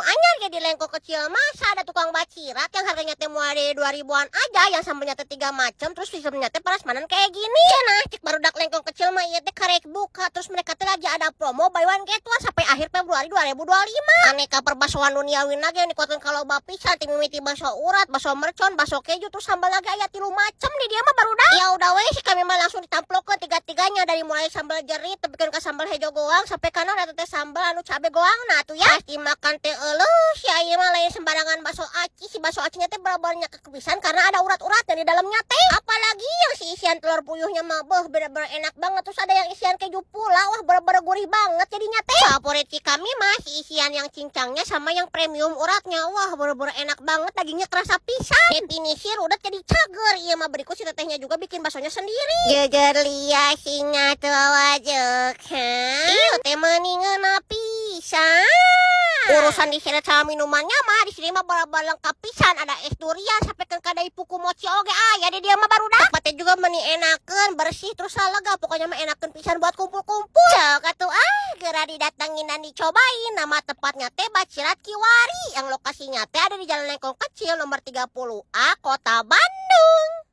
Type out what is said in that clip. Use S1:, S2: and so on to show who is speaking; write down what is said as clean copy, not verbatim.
S1: anyar jadi Lengkong Kecil, masa ada tukang bacirat yang harganya teh mulai dari 2 ribuan aja, yang sambalnya teh tiga macam, terus sistemnya teh prasmanan kayak gini. Cenah cek barudak Lengkong Kecil mah ieu teh karek buka, terus mereka teh lagi ada promo buy one get one sampai akhir Februari 2025. Aneka perbasoan duniawi lagi yang dikuatkan kalau pisan ti mimiti bakso urat, bakso mercon, bakso keju, terus sambal lagi aya tilu macem di dieu mah, barudak. Ya udah weh, si kami mah langsung ditamplokeun tiga-tiganya, dari mulai sambal jerit tapi ke sambal hejo goang sampai kanan eta teh sambal anu cabe goang. Nah tuh ya, pasti makan teh euleuh si ieu mah lain sembarangan bakso aci. Si bakso acinya teh bener-bener kepisan karena ada urat-uratnya di dalamnya teh. Apalagi yang si isian telur puyuhnya mah beuh, bener-bener enak banget. Terus ada yang isian keju pula, wah, bener-bener gurih banget jadinya teh. Favorit si kami mah si isian yang cincangnya sama yang premium uratnya. Wah, bener-bener enak banget, dagingnya kerasa pisan. Definisi udah jadi cager ieu mah. Berikut si tetehnya juga bikin baksonya sendiri. Jejer lia singa tua wajek. Ieu teh meuni ngeunah pisan. Urusan diseret sama minumannya mah di sini mah bener-bener lengkap pisan, ada es durian sampai ke kadai puku mochi oge aya di dieu mah, barudak. Tempatnya juga meni enakeun, bersih, terus lega, pokoknya mah enakeun pisan buat kumpul-kumpul. Sok atuh ah, geura didatengin dan dicobain. Nama tepatnya teh Bacirat Kiwari yang lokasinya teh ada di Jalan Lengkong Kecil nomor 30A, Kota Bandung.